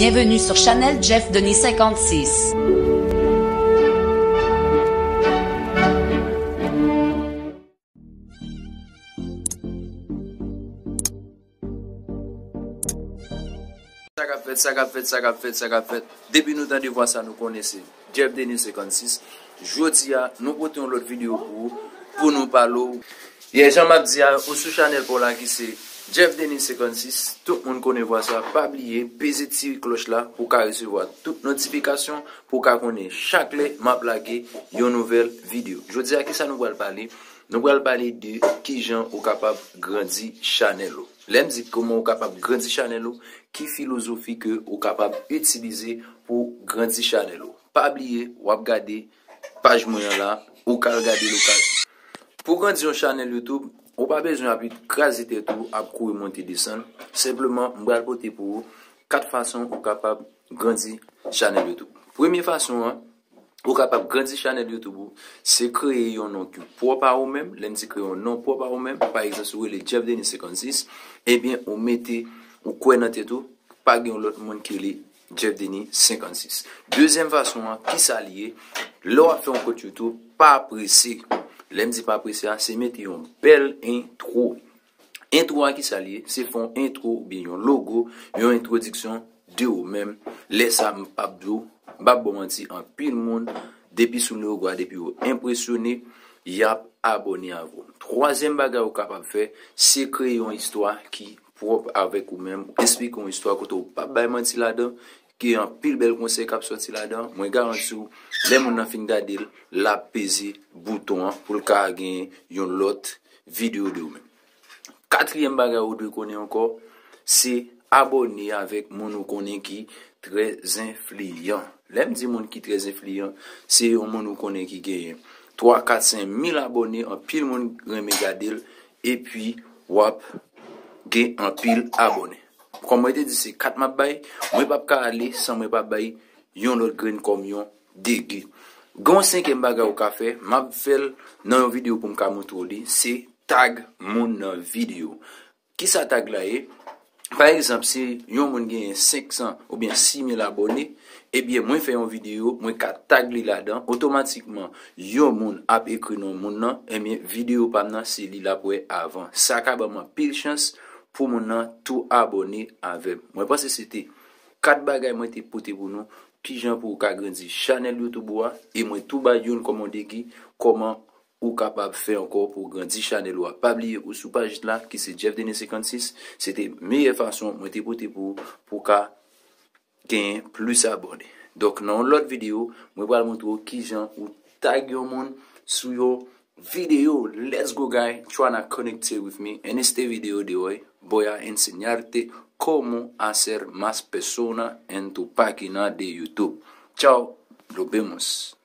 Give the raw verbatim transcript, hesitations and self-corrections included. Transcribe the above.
Bienvenue sur Chanel Jeff Denis cinquante-six. Sa k ap fèt, sa k ap fèt, sa k ap fèt, sa k ap fèt. Depi nou tande vwa sa, nou konnen se Jeff Denis cinquante-six. Jodi a, nou pote yon lòt videyo pou ou, pou nou pale w. Yeah, jan m ap di a, ou sou chanèl pa w la ki se Jeff Denis cinquante-six. Tout moun konnen vwa sa. Pa bliye, peze ti klòch la pou w ka resevwa tout notifikasyon, pou w ka konnen chak lè m ap lage yon nouvèl videyo. Jodi a, kisa nou pral pale? Nou pral pale de kijan ou kapab grandi chanèl ou. Lè m di kòman ou kapab grandi chanèl ou, ki filozofi ke ou kapab itilize pou grandi chanèl ou. Pa bliye, w ap gade paj mwen an la, ou ka al gade l, ou ka. Pou grandi yon chanèl YouTube, ou pa bezwen ap kraze tèt ou, ap kouri monte desann. Senpleman, m pral pote pou ou kat fason ou kapab grandi chanèl YouTube. Premye fason an, ou kapab grandi chanèl YouTube ou, se kreye yon non ki pwòp a ou menm. Lè m di kreye yon non pwòp a ou menm, pa egzanp, si w rele Jeff Denis cinquante-six, ebyen, ou mete, ou kwè nan tèt ou, pa gen yon lòt moun ki rele Jeff Denis cinquante-six. Dezyèm fason an, kisa l ye? Lè w ap fè yon kont YouTube, pa prese. Lè m di pa prese a, se mete yon bèl entwo. Entwo a, kisa l ye? Se fè yon entwo oubyen yon logo, yon entwodiksyon de ou menm. Lè sa, m p ap di w, m p ap ba w manti, anpil moun, depi sou logo a, depi yo enpresyone, y ap abòne avè w. Twazyèm bagay ou kapab fè, se kreye yon istwa ki pwòp avèk ou menm. Eksplike yon istwa kote ou p ap bay manti ladan, gen anpil bèl konsèy k ap sòti ladan. Mwen garanti w, lè moun nan fin gade l, l ap peze bouton an pou l ka gen yon lòt videyo de ou menm. Katriyèm bagay ou dwe konnen ankò, se abòne avèk moun ou konnen ki trè enfliyan. Lè m di moun ki trè enfliyan, se yon moun ou konnen ki genyen twa, kat, senk mil abòne, anpil moun renmen gade l, epi w ap gen anpil abòne. Kòm mwen te di, se kat m ap bay, mwen p ap ka ale san mwen pa bay yon lòt grenn kòm yon degi. Gen yon senkyèm bagay ou ka fè, m ap fè l nan yon videyo pou m ka montre w li, se tag moun nan videyo. Kisa tag la ye? Pa egzanp, si yon moun genyen senk san oubyen sis mil abòne, ebyen, mwen fè yon videyo, mwen ka tag li ladan, otomatikman, yon moun ap ekri non moun nan, ebyen, videyo pa m nan, se li l ap wè avan. Sa ka ban m anpil chans pou moun nan tou abòne avè m. Mwen panse se te kat bagay mwen te pote pou nou, kijan pou w ka grandi chanèl YouTube ou a, e mwen tou bay youn kòm yon degi, kòman ou kapab fè ankò pou w grandi chanèl ou a. Pa bliye, ou sou paj la, ki se Jeff Denis cinquante-six, se te meyè fason mwen te pote pou ou, pou w ka genyen plis abòne. Donk, nan yon lòt videyo, mwen pral montre w kijan ou tag yon moun sou yon videyo. Let's go, guy. Tryna connect with me en este video de hoy. Voy a enseñarte cómo hacer más personas en tu página de YouTube. Chao, nos vemos.